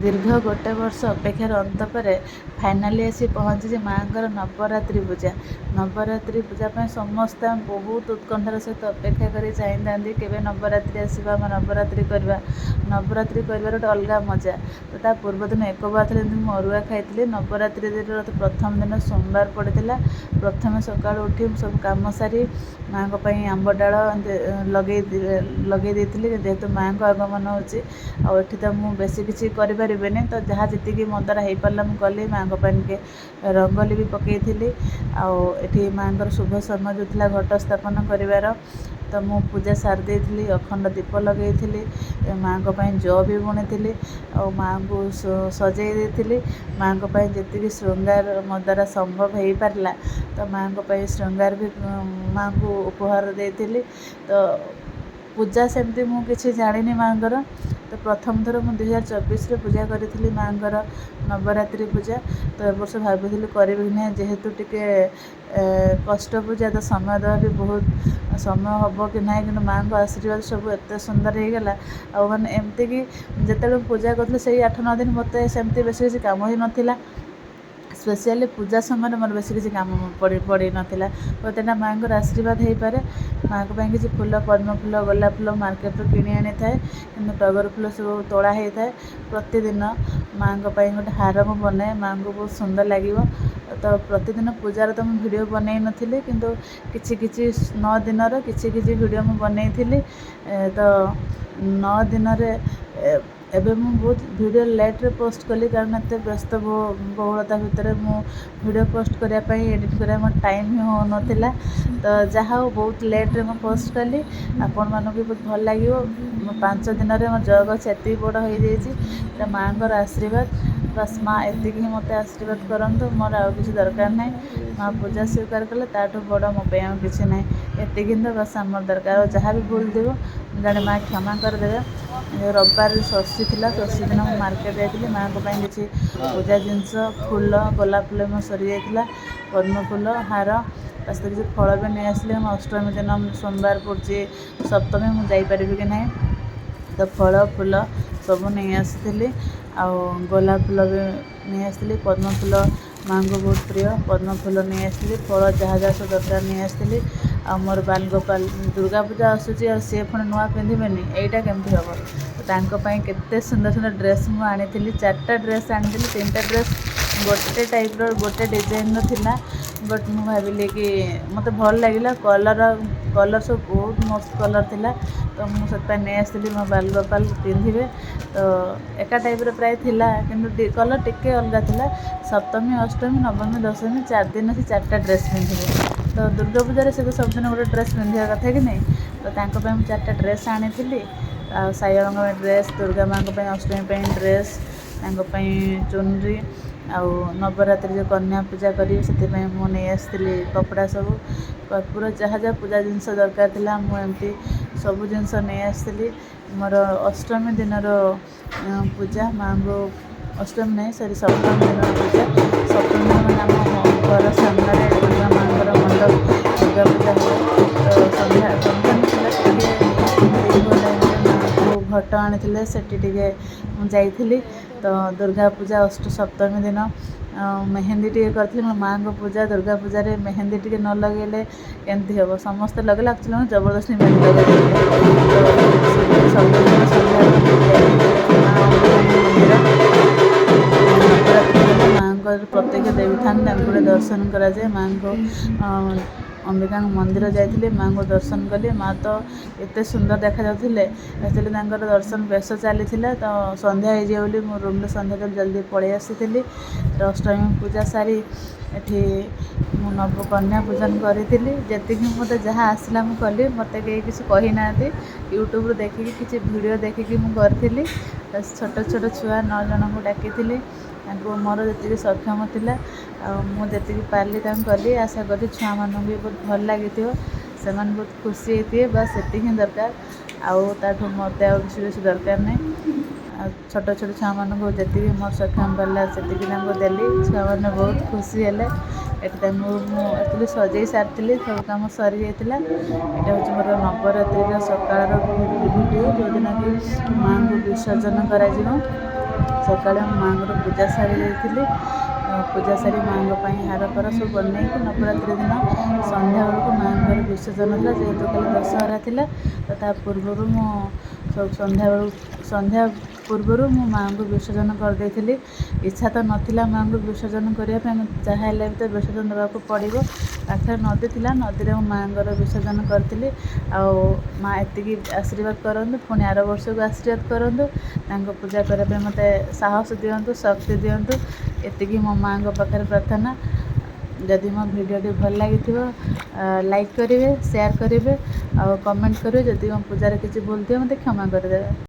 ଦୀର୍ଘ ଗୋଟେ ବର୍ଷ ଅପେକ୍ଷାର ଅନ୍ତ ପରେ ଫାଇନାଲି ଆସି ପହଞ୍ଚିଛି ମାଆଙ୍କର ନବରାତ୍ରି ପୂଜା। ନବରାତ୍ରି ପୂଜା ପାଇଁ ସମସ୍ତେ ବହୁତ ଉତ୍କଣ୍ଠାର ସହିତ ଅପେକ୍ଷା କରି ଚାହିଁଥାନ୍ତି, କେବେ ନବରାତ୍ରି ଆସିବ, ଆମେ ନବରାତ୍ରି କରିବା। ନବରାତ୍ରି କରିବାର ଗୋଟେ ଅଲଗା ମଜା। ତ ତା ପୂର୍ବଦିନ ଏକବାର ଥିଲା, ଯେମିତି ମୁଁ ଅରୁଆ ଖାଇଥିଲି। ନବରାତ୍ରିର ପ୍ରଥମ ଦିନ ସୋମବାର ପଡ଼ିଥିଲା। ପ୍ରଥମେ ସକାଳୁ ଉଠି ମୁଁ ସବୁ କାମ ସାରି ମାଆଙ୍କ ପାଇଁ ଆମ୍ବ ଡାଳ ଲଗେଇ ଲଗେଇ ଦେଇଥିଲି, ଯେହେତୁ ମାଆଙ୍କ ଆଗମନ ହେଉଛି ଆଉ ଏଠି ତ ମୁଁ ବେଶୀ କିଛି କରିପାରିବିନି। ତ ଯାହା ଯେତିକି ମୋ ଦ୍ୱାରା ହେଇପାରିଲା ମୁଁ କଲି। ମାଆଙ୍କ ପାଇଁ ଟିକେ ରଙ୍ଗୋଲି ବି ପକାଇଥିଲି। ଆଉ ଏଠି ମାଆଙ୍କର ଶୁଭ ସମୟ ଯେଉଁ ଥିଲା ଘଟ ସ୍ଥାପନ କରିବାର, ତ ମୁଁ ପୂଜା ସାରି ଦେଇଥିଲି, ଅଖଣ୍ଡ ଦୀପ ଲଗାଇଥିଲି, ମାଆଙ୍କ ପାଇଁ ଜଅ ବି ବୁଣିଥିଲି ଆଉ ମାଆଙ୍କୁ ସଜେଇ ଦେଇଥିଲି। ମାଆଙ୍କ ପାଇଁ ଯେତିକି ଶୃଙ୍ଗାର ମୋ ଦ୍ୱାରା ସମ୍ଭବ ହେଇପାରିଲା, ତ ମାଆଙ୍କ ପାଇଁ ଶୃଙ୍ଗାର ବି ମାଆଙ୍କୁ ଉପହାର ଦେଇଥିଲି। ତ ପୂଜା ସେମିତି ମୁଁ କିଛି ଜାଣିନି ମାଆଙ୍କର। ତ ପ୍ରଥମ ଥର ମୁଁ 2024ରେ ପୂଜା କରିଥିଲି ମାଆଙ୍କର ନବରାତ୍ରି ପୂଜା। ତ ଏ ବର୍ଷ ଭାବିଥିଲି କରିବି କି ନାହିଁ, ଯେହେତୁ ଟିକେ କଷ୍ଟ ପୂଜା, ତ ସମୟ ଦେବା ବି ବହୁତ ସମୟ ହେବ କି ନାହିଁ। କିନ୍ତୁ ମାଆଙ୍କ ଆଶୀର୍ବାଦ ସବୁ ଏତେ ସୁନ୍ଦର ହେଇଗଲା। ଆଉ ମାନେ ଏମିତିକି ଯେତେବେଳେ ମୁଁ ପୂଜା କରୁଥିଲି ସେଇ 8-9 ଦିନ ମୋତେ ସେମିତି ବେଶୀ କିଛି କାମ ହିଁ ନଥିଲା। ସ୍ପେସିଆଲି ପୂଜା ସମୟରେ ମୋର ବେଶୀ କିଛି କାମ ପଡ଼ିନଥିଲା। ହୁଏତ ଏଇଟା ମାଆଙ୍କର ଆଶୀର୍ବାଦ ହେଇପାରେ। ମାଆଙ୍କ ପାଇଁ କିଛି ଫୁଲ, ପଦ୍ମ ଫୁଲ, ଗୋଲାପ ଫୁଲ ମାର୍କେଟରୁ କିଣି ଆଣିଥାଏ, କିନ୍ତୁ ଟଗର ଫୁଲ ସବୁ ତୋଳା ହେଇଥାଏ। ପ୍ରତିଦିନ ମାଆଙ୍କ ପାଇଁ ଗୋଟେ ହାର ମୁଁ ବନାଏ, ମାଆଙ୍କୁ ବହୁତ ସୁନ୍ଦର ଲାଗିବ। ତ ପ୍ରତିଦିନ ପୂଜାର ତ ମୁଁ ଭିଡ଼ିଓ ବନେଇ ନଥିଲି, କିନ୍ତୁ କିଛି କିଛି 9 ଦିନର କିଛି କିଛି ଭିଡ଼ିଓ ମୁଁ ବନେଇଥିଲି। ତ 9 ଦିନରେ ଏବେ ମୁଁ ବହୁତ ଭିଡ଼ିଓ ଲେଟ୍ରେ ପୋଷ୍ଟ କଲି, କାରଣ ଏତେ ବ୍ୟସ୍ତ ବହୁଳତା ଭିତରେ ମୁଁ ଭିଡ଼ିଓ ପୋଷ୍ଟ କରିବା ପାଇଁ, ଏଡ଼ିଟ୍ କରିବା ମୋର ଟାଇମ୍ ହିଁ ହେଉନଥିଲା। ତ ଯାହା ହଉ, ବହୁତ ଲେଟ୍ରେ ମୁଁ ପୋଷ୍ଟ କଲି, ଆପଣମାନଙ୍କୁ ବି ବହୁତ ଭଲ ଲାଗିବ। ମୁଁ 5 ଦିନରେ ମୋ ଜଅ ଗଛ ଏତିକି ବଡ଼ ହେଇଯାଇଛି, ଏଇଟା ମାଆଙ୍କର ଆଶୀର୍ବାଦ। ବାସ୍ ମା' ଏତିକି ହିଁ ମୋତେ ଆଶୀର୍ବାଦ କରନ୍ତୁ, ମୋର ଆଉ କିଛି ଦରକାର ନାହିଁ। ମା' ପୂଜା ସ୍ୱୀକାର କଲେ ତାଠୁ ବଡ଼ ମୋ ପାଇଁ ଆଉ କିଛି ନାହିଁ। ଏତିକି ତ ବାସ୍ ଆମର ଦରକାର। ଆଉ ଯାହା ବି ଭୁଲ ଥିବ ଜାଣେ ମା' କ୍ଷମା କରିଦେବେ। ରବିବାର ଷଷ୍ଠୀ ଥିଲା, ଷଷ୍ଠୀ ଦିନ ମୁଁ ମାର୍କେଟ ଯାଇଥିଲି ମାଆଙ୍କ ପାଇଁ କିଛି ପୂଜା ଜିନିଷ, ଫୁଲ, ଗୋଲାପ ଫୁଲ ମୋ ସରିଯାଇଥିଲା, ପଦ୍ମ ଫୁଲ, ହାର, ତା ସହିତ କିଛି ଫଳ ବି ନେଇ ଆସିଲି। ମୁଁ ଅଷ୍ଟମୀ ଦିନ, ସୋମବାର ପଡ଼ୁଛି ସପ୍ତମୀ, ମୁଁ ଯାଇପାରିବି କି ନାହିଁ, ତ ଫଳ ଫୁଲ ସବୁ ନେଇ ଆସିଥିଲି। ଆଉ ଗୋଲାପ ଫୁଲ ବି ନେଇ ଆସିଥିଲି। ପଦ୍ମ ଫୁଲ ମାଆଙ୍କୁ ବହୁତ ପ୍ରିୟ, ପଦ୍ମ ଫୁଲ ନେଇ ଆସିଥିଲି। ଫଳ ଯାହା ଯାହା ସବୁ ଦରକାର ନେଇ ଆସିଥିଲି। ଆଉ ମୋର ବାଲଗୋପାଲ, ଦୁର୍ଗା ପୂଜା ଆସୁଛି ଆଉ ସିଏ ପୁଣି ନୂଆ ପିନ୍ଧିବେନି, ଏଇଟା କେମିତି ହେବ? ତ ତାଙ୍କ ପାଇଁ କେତେ ସୁନ୍ଦର ସୁନ୍ଦର ଡ୍ରେସ୍ ମୁଁ ଆଣିଥିଲି। 4ଟା ଡ୍ରେସ୍ ଆଣିଥିଲି। 3ଟା ଡ୍ରେସ୍ ଗୋଟେ ଟାଇପ୍ର, ଗୋଟେ ଡିଜାଇନ୍ର ଥିଲା, ବଟ୍ ମୁଁ ଭାବିଲି କି ମୋତେ ଭଲ ଲାଗିଲା କଲର୍ ସବୁ ବହୁତ ମସ୍ତ କଲର୍ ଥିଲା, ତ ମୁଁ ସେଥିପାଇଁ ନେଇ ଆସିଥିଲି। ମୋ ବାଲଗୋପାଲ ପିନ୍ଧିବେ। ତ ଏକା ଟାଇପ୍ର ପ୍ରାୟ ଥିଲା, କିନ୍ତୁ କଲର୍ ଟିକେ ଅଲଗା ଥିଲା। ସପ୍ତମୀ, ଅଷ୍ଟମୀ, ନବମୀ, ଦଶମୀ, 4 ଦିନ ସେ 4ଟା ଡ୍ରେସ୍ ପିନ୍ଧିବେ। ତ ଦୁର୍ଗା ପୂଜାରେ ସେ ତ ସବୁଦିନ ଗୋଟେ ଡ୍ରେସ୍ ପିନ୍ଧିବା କଥା କି ନାହିଁ? ତ ତାଙ୍କ ପାଇଁ ମୁଁ 4ଟା ଡ୍ରେସ୍ ଆଣିଥିଲି। ଆଉ ସାଇବାବାଙ୍କ ପାଇଁ ଡ୍ରେସ୍, ଦୁର୍ଗା ମାଆଙ୍କ ପାଇଁ ଅଷ୍ଟମୀ ପାଇଁ ଡ୍ରେସ୍, ତାଙ୍କ ପାଇଁ ଚୁନରି, ଆଉ ନବରାତ୍ରି ଯେଉଁ କନ୍ୟା ପୂଜା କରିବି ସେଥିପାଇଁ ମୁଁ ନେଇ ଆସିଥିଲି କପଡ଼ା ସବୁ, କର୍ପୂର, ଯାହା ଯାହା ପୂଜା ଜିନିଷ ଦରକାର ଥିଲା ମୁଁ ଏମିତି ସବୁ ଜିନିଷ ନେଇ ଆସିଥିଲି। ମୋର ଅଷ୍ଟମୀ ଦିନର ପୂଜା ମାଆଙ୍କୁ, ଅଷ୍ଟମୀ ନାହିଁ, ସରି, ସପ୍ତମୀ ଦିନର ପୂଜା। ସପ୍ତମୀ ଦିନ ମାନେ ଆମ ଘର ସାମ୍ନାରେ ଦୁର୍ଗା ମାଆଙ୍କର ମଣ୍ଡପ ଦୁର୍ଗା ପୂଜା ହୁଏ। ତ ସନ୍ଧ୍ୟା, ସନ୍ଧ୍ୟା ନଥିଲା, ଟିକେ ଦ୍ୱିପହର ଟାଇମ୍ରେ ମାଆଙ୍କୁ ଘଟ ଆଣିଥିଲେ, ସେଠି ଟିକେ ମୁଁ ଯାଇଥିଲି। ତ ଦୁର୍ଗା ପୂଜା ଅଷ୍ଟ ସପ୍ତମୀ ଦିନ ମେହେନ୍ଦି ଟିକେ କରିଥିଲି। ମୋ ମାଆଙ୍କ ପୂଜା ଦୁର୍ଗା ପୂଜାରେ ମେହେନ୍ଦି ଟିକେ ନ ଲଗେଇଲେ କେମିତି ହେବ? ସମସ୍ତେ ଲଗେଇଲେ, ଆକ୍ଚୁଆଲି ମୁଁ ଜବରଦସ୍ତି ମେହେନ୍ଦି ଲଗେଇଦେଇଥିଲେ। ତ ସପ୍ତମୀ ଦିନ ସନ୍ଧ୍ୟାବେଳେ ଯାଇଥିଲି ମା ଅମ୍ବିକାଙ୍କ ମନ୍ଦିର। ନବରାତ୍ରି ହେଲେ ମାଆଙ୍କର ପ୍ରତ୍ୟକ୍ଷ ଦେବୀ ଥାନ୍ତି, ତାଙ୍କୁ ଗୋଟେ ଦର୍ଶନ କରାଯାଏ। ମାଆଙ୍କ ଅମ୍ବିକାଙ୍କ ମନ୍ଦିର ଯାଇଥିଲି, ମାଆଙ୍କୁ ଦର୍ଶନ କଲି। ମା ତ ଏତେ ସୁନ୍ଦର ଦେଖାଯାଉଥିଲେ। ଆକ୍ଚୁଆଲି ତାଙ୍କର ଦର୍ଶନ ବେଶ ଚାଲିଥିଲା, ତ ସନ୍ଧ୍ୟା ହେଇଯିବ ବୋଲି ମୁଁ ରୁମ୍ରେ ସନ୍ଧ୍ୟା ଦେଇ ଜଲ୍ଦି ପଳେଇ ଆସିଥିଲି। ଅଷ୍ଟମୀ ପୂଜା ସାରି ଏଠି ମୁଁ ନବ କନ୍ୟା ପୂଜନ କରିଥିଲି। ଯେତିକି ମୋତେ ଯାହା ଆସିଲା ମୁଁ କଲି, ମୋତେ କେହି କିଛି କହିନାହାନ୍ତି। ୟୁଟ୍ୟୁବରୁ ଦେଖିକି, କିଛି ଭିଡ଼ିଓ ଦେଖିକି ମୁଁ କରିଥିଲି। ଛୋଟ ଛୋଟ ଛୁଆ 9 ଜଣଙ୍କୁ ଡାକିଥିଲି, ତାଙ୍କୁ ମୋର ଯେତିକି ସକ୍ଷମ ଥିଲା ଆଉ ମୁଁ ଯେତିକି ପାରିଲି ତାଙ୍କୁ କଲି। ଆଶା କରୁଛି ଛୁଆମାନଙ୍କୁ ବି ବହୁତ ଭଲ ଲାଗିଥିବ, ସେମାନେ ବହୁତ ଖୁସି ହେଇଥିବେ। ବାସ୍ ସେତିକି ହିଁ ଦରକାର, ଆଉ ତାଠୁ ମୋତେ ଆଉ କିଛି ବେଶୀ ଦରକାର ନାହିଁ। ଆଉ ଛୋଟ ଛୋଟ ଛୁଆମାନଙ୍କୁ ଯେତିକି ମୋର ସକ୍ଷମ ପାରିଲା ସେତିକି ତାଙ୍କୁ ଦେଲି, ଛୁଆମାନେ ବହୁତ ଖୁସି ହେଲେ। ଏଠି ତାଙ୍କୁ ମୁଁ ଆକ୍ଚୁଆଲି ସଜେଇ ସାରିଥିଲି, ସବୁ କାମ ସରିଯାଇଥିଲା। ଏଇଟା ହେଉଛି ମୋର ନବରାତ୍ରିର ସକାଳର ଭିଡ଼ିଓ, ଯେଉଁଦିନ କି ମାଆଙ୍କୁ ବିସର୍ଜନ କରାଯିବ। ସକାଳେ ମୁଁ ମାଆଙ୍କର ପୂଜା ସାରି ଦେଇଥିଲି। ପୂଜା ସାରି ମାଆଙ୍କ ପାଇଁ ହାର ଫାର ସବୁ ବନେଇକି ନବରାତ୍ରି ଦିନ ସନ୍ଧ୍ୟାବେଳକୁ ମାଆଙ୍କର ବିସର୍ଜନ ଥିଲା। ଯେହେତୁ କାଲି ଦଶହରା ଥିଲା, ତ ତା ପୂର୍ବରୁ ମୁଁ ସବୁ ସନ୍ଧ୍ୟାବେଳକୁ, ସନ୍ଧ୍ୟା ପୂର୍ବରୁ ମୁଁ ମାଆଙ୍କୁ ବିସର୍ଜନ କରିଦେଇଥିଲି। ଇଚ୍ଛା ତ ନଥିଲା ମାଆଙ୍କୁ ବିସର୍ଜନ କରିବା ପାଇଁ, ଯାହା ହେଲେ ବି ତ ବିସର୍ଜନ ଦେବାକୁ ପଡ଼ିବ। ପାଖରେ ନଦୀ ଥିଲା, ନଦୀରେ ମୁଁ ମାଆଙ୍କର ବିସର୍ଜନ କରିଥିଲି। ଆଉ ମା' ଏତିକି ଆଶୀର୍ବାଦ କରନ୍ତୁ, ପୁଣି ଆର ବର୍ଷକୁ ଆଶୀର୍ବାଦ କରନ୍ତୁ, ତାଙ୍କ ପୂଜା କରିବା ପାଇଁ ମୋତେ ସାହସ ଦିଅନ୍ତୁ, ଶକ୍ତି ଦିଅନ୍ତୁ, ଏତିକି ମୋ ମାଆଙ୍କ ପାଖରେ ପ୍ରାର୍ଥନା। ଯଦି ମୋ ଭିଡ଼ିଓଟି ଭଲ ଲାଗିଥିବ, ଲାଇକ୍ କରିବେ, ସେୟାର କରିବେ ଆଉ କମେଣ୍ଟ କରିବେ। ଯଦି ମୋ ପୂଜାରେ କିଛି ଭୁଲ ଥିବ, ମୋତେ କ୍ଷମା କରିଦେବେ।